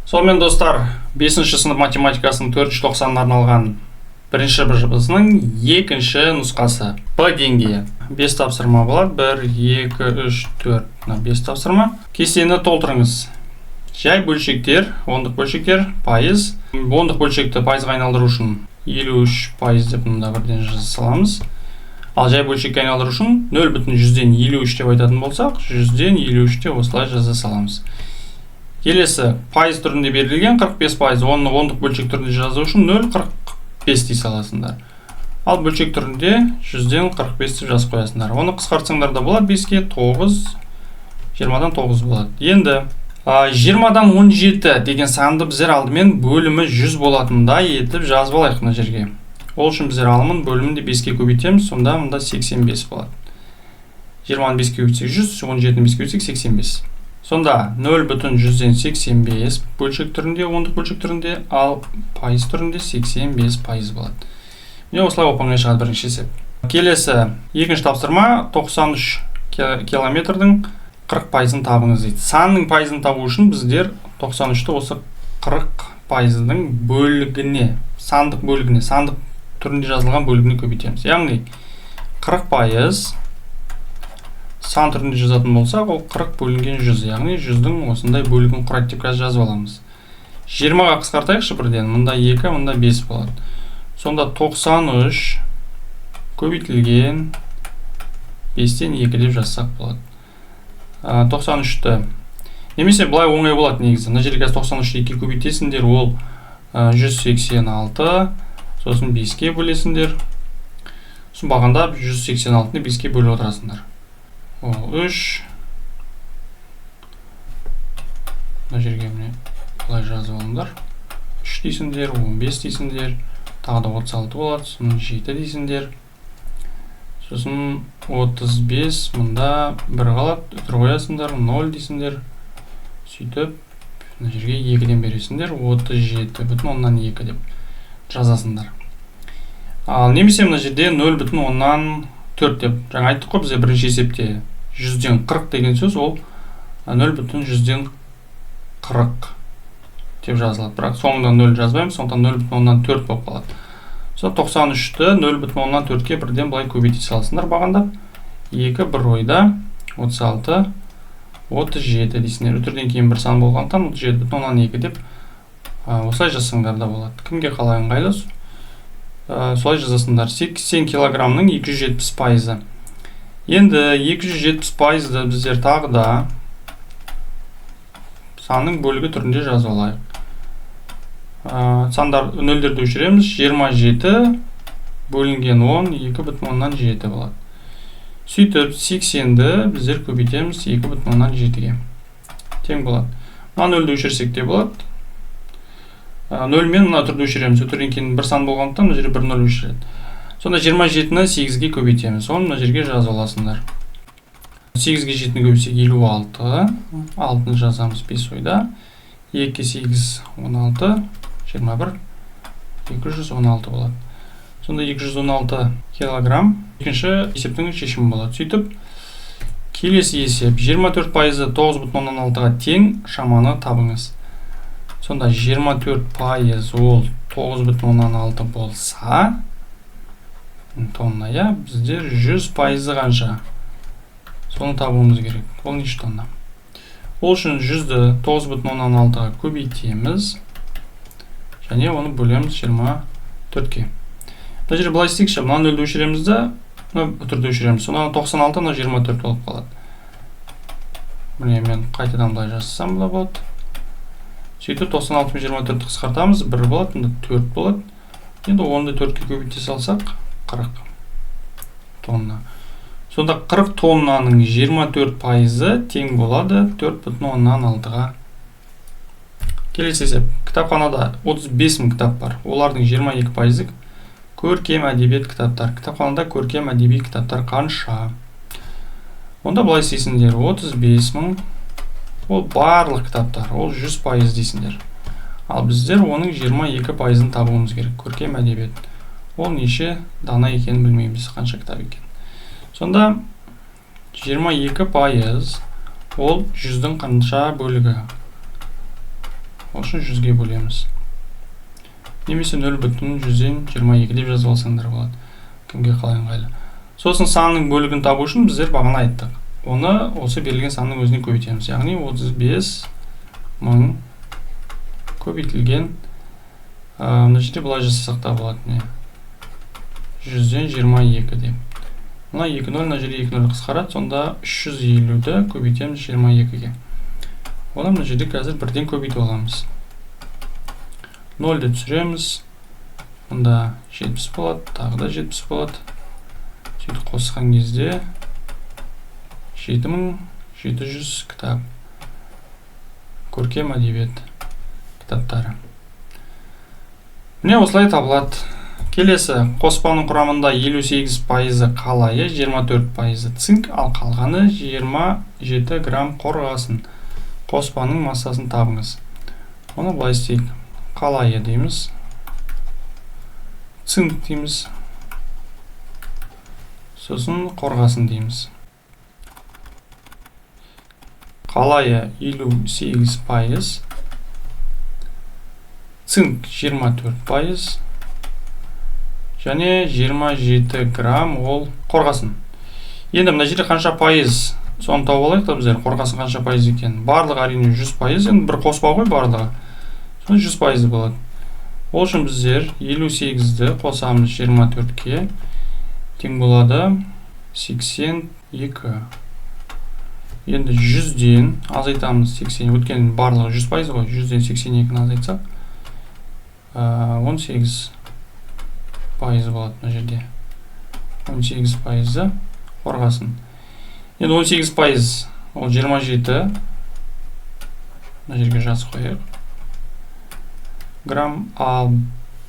Сонымен, достар, 5 сынып математикасының 4 тоқсанына арналған бірінші БЖБ-сының екінші нұсқасы. Б деңгейі. 5 тапсырма болады. 1, 2, 3, 4. Мына 5 тапсырма. Кестені толтырыңыз. Жай бөлшектер, ондық бөлшектер, пайыз. Ондық бөлшекті пайызға айналдыру үшін 53% деп мында бірден жаза саламыз. Ал жай бөлшекке айналдыру үшін 0,53 деп айтатын болсақ, 153 деп осылай жаза саламыз. Келесі пайыз түрінде берілген 45%, оны ондық бөлшек түрінде жазу үшін 0,45 дей саласыңдар. Ал бөлшек түрінде 45% деп жазып қоясыңдар. Оны қысқартсаңдар да болады, 5-ке 9, 20-дан 9 болады. Енді 20-дан 17 деген санды біздер алдымен бөлімі 100 болатындай етіп жазып алайық мына жерге. Ол үшін біздер алымын бөлімін де 5-ке көбейтеміз, сонда мында 85 болады. 20-ны 5-ке көбейтсек 100, 17-ні 5-ке көбейтсек 85. Сонда 0,85 бөлшек түрінде, ондық бөлшек түрінде, ал пайыз түрінде 85% болады. Міне, осылай оп-оңай шығады бірінші есеп. Келесі екінші тапсырма: 93 километрдің 40%-ын табыңыз дейді. Санның пайызын табу үшін біздер 93-ті осы 40%-дың бөлігіне, сандық бөлігіне, сандық түрінде жазылған бөлігіне көбейтеміз. Яғни 40% сан түрінде жазатын болсақ, ол 40 бөлінген 100, яғни 100-дің осындай бөлігін құрайды деп қазір жазып аламыз. 20-ға қысқартайықшы бірден. Мында 2, мында 5 болады. Сонда 93 көбейтілген 5-тен 2 деп жазсақ болады. 93-ті немесе былай оңай болады негізі. Мына жерге қазір 93-ті 2-ге көбейтесіңдер, ол 186, сосын 5-ке бөлесіңдер. Сосын бағандап 186-ны 5-ке бөліп отырасыңдар. Ол 3. Мына жерге міне былай жазып алыңдар. 3 дейсіңдер, 15 дейсіңдер, тағы да 36 болады, сосын 7 дейсіңдер. Сосын 35, мында 1 қалады, үтір қоясыңдар, 0 дейсіңдер. Сөйтіп мына жерге 2-ден бересіңдер, 37,2 деп жазасыңдар. Ал немесе мына жерде 0,4 деп жаңа айттық қой, бізде бірінші есепте 100-ден 40 деген сөз, ол 0,40 деп жазылады. Бірақ соңында 0 жазбаймыз, сондықтан 0,4 болып қалады. Сол 93-ті 0,4-ке бірден былай көбейте саласыңдар бағандап. 2 бір ойда 36, 37 дейсіңдер. Үтірден кейін бір сан болғандықтан 37,2 деп осылай жазсаңдар да болады. Кімге қалай ыңғайлы, солай жазасыңдар. 80 килограммның 270%-ы. Енді 270%-ды біздер тағы да санның бөлігі түрінде жазып алайық. Сандар, нөлдерді өшіреміз. 27 бөлінген 10, 2,7 болады. Сөйтіп 80-ді біздер көбейтеміз 2,7-ге. Тең болады. Мына нөлді өшірсек те болады. Нөл мен мына үтірді өшіреміз. Үтірден кейін бір сан болғандықтан мына жерде бір нөл өшіреді. Сонда 27-ні 8-ге көбейтеміз. Оны мына жерге жазып аласыңдар. 8-ге 7-ні көбейтсек 56. 6-ны жазамыз 5 ойда. 2 8 16, 21, 216 болады. Сонда 216 килограмм екінші есептің шешімі болады. Сөйтіп келесі есеп: 24%-ы 9,6-ға тең шаманы табыңыз. Сонда 24% ол 9,6 болса тонна, иә, біздер 100%-ы қанша? Соны табуымыз керек. Ол неше тонна? Ол үшін 100-ді 9,6-ға көбейтеміз және оны бөлеміз 24-ке. Мына жерде былай істейікші, мына нөлді өшіреміз да, мына үтірді өшіреміз. Сонда 96, мына 24 болып қалады. Міне, мен қайтадан былай жазсам да болады. Сөйтіп 96 мен 24-ті қысқартамыз, 1 болады, мында 4 болады. Енді оны да 4-ке көбейте салсақ, 40 тонна. Сонда 40 тоннаның 24%-ы тең болады 4,6-ға. Келесі есеп. Кітапханада 35 мың кітап бар. Олардың 22%-ы көркем әдебиет кітаптар. Кітапханада көркем әдеби кітаптар қанша? Онда былай істейсіңдер. 35 мың ол барлық кітаптар, ол 100% дейсіңдер. Ал біздер оның 22%-ын табуымыз керек. Көркем әдебиет. Ол неше дана екенін білмейміз, қанша кітап екен. Сонда 22% ол 100-дің қанша бөлігі? Ол үшін 100-ге бөлеміз. Немесе 0,122 деп жазып алсаңдар болады. Кімге қалай ыңғайлы. Сосын санның бөлігін табу үшін біздер бағана айттық. Оны осы берілген санның өзіне көбейтеміз. Яғни 35 мың көбейтілген, мына жерде былай жасасақ та болады, міне 122 деп. Мына 2 0, мына жерде 2 0 қысқарады, сонда 350-ді көбейтеміз 22-ге. Оны мына жерде қазір бірден көбейтіп аламыз. 0-ді түсіреміз. Мұнда 70 болады, тағы да 70 болады. Сөйтіп қосқан кезде 7700 кітап. Көркем әдебиет кітаптары. Міне осылай табылады. Келесі, қоспаның құрамында 58% қалайы, 24% цинк, ал қалғаны 27 грамм қорғасын. Қоспаның массасын табыңыз. Оны былай істейік. Қалайы дейміз, цинк дейміз, сосын қорғасын дейміз. Қалайы 58%, цинк 24% және 27 грамм ол қорғасын. Енді мына жерде қанша пайыз, соны тауып алайық та біздер, қорғасын қанша пайыз екен. Барлығы әрине 100%, енді бір қоспа ғой барлығы. Сонда 100% болады. Ол үшін біздер 58-ді қосамыз 24-ке, тең болады 82. Енді 100-ден азайтамыз 80, өйткені барлығы 100% ғой, 100-ден 82-ні азайтсақ, 18% болады мына жерде. 18% қорғасын. Енді 18% ол 27, мына жерге жазып қояйық, грамм. Ал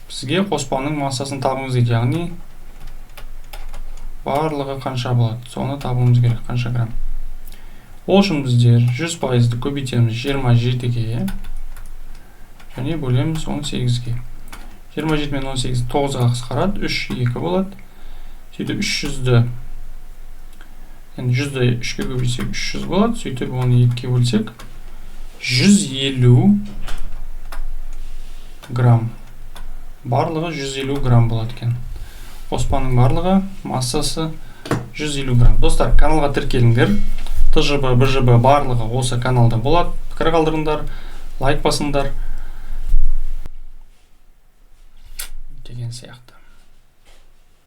бізге қоспаның массасын табуымыз дейді, яғни барлығы қанша болады, соны табуымыз керек, қанша грамм. Ол үшін біздер 100%-ды көбейтеміз 27-ге және бөлеміз 18-ге. 27 мен 18 9-ға қысқарады, 3 2 болады. Сөйтіп 300-ді, енді 100-ді 3-ке көбейтсек 300 болады. Сөйтіп оны 2-ге бөлсек 150 грамм. Барлығы 150 грамм болады екен. Қоспаның барлығы массасы 150 грамм. Достар, каналға тіркеліңдер. ТЖБ, БЖБ барлығы осы каналда болады. Пікір қалдырыңдар, лайк басыңдар деген сияқты.